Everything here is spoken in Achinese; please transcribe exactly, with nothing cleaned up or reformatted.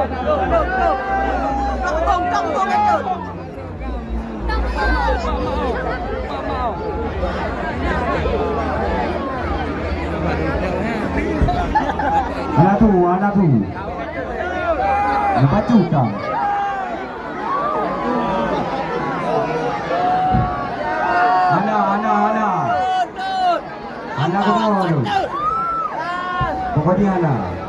Hana tu, hana tu. Lepas tu tak. Hana, hana, hana. Hana kena tu. Pokoknya hana.